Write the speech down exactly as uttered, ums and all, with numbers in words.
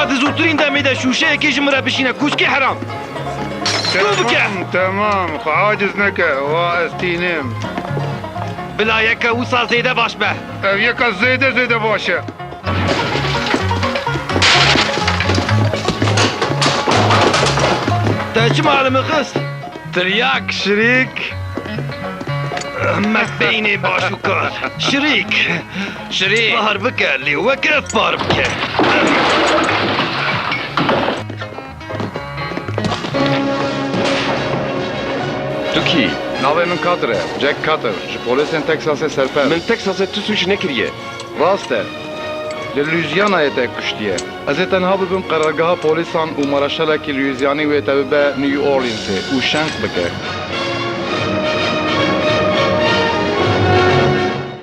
Di zûtirîn demê de şûşeyekê ji min re bişîne, kûçkê heram. Çû bike! Temam, temam. Xwe aciz neke. Wa ez tînim. Bila yeke wisa zêde baş be. Ev yeka zêde zêde baş e. Te çima li min xist? Tiryak, şirîk. Me beynê baş û kar. Şirîk. Şirîk. Par bike, lê weke ev par bike. Tu kî? Navê min Carter e. Jack Carter. Ji polêsên Texasê serper. Min Texasê tu sûc nekiriye. Rast e. Li Louisianayê te kuştiye. Ez ê tenha bibim qerargeha polîsan û mareşalekî Louisianî wê te bibe New Orleansê û şenq bike.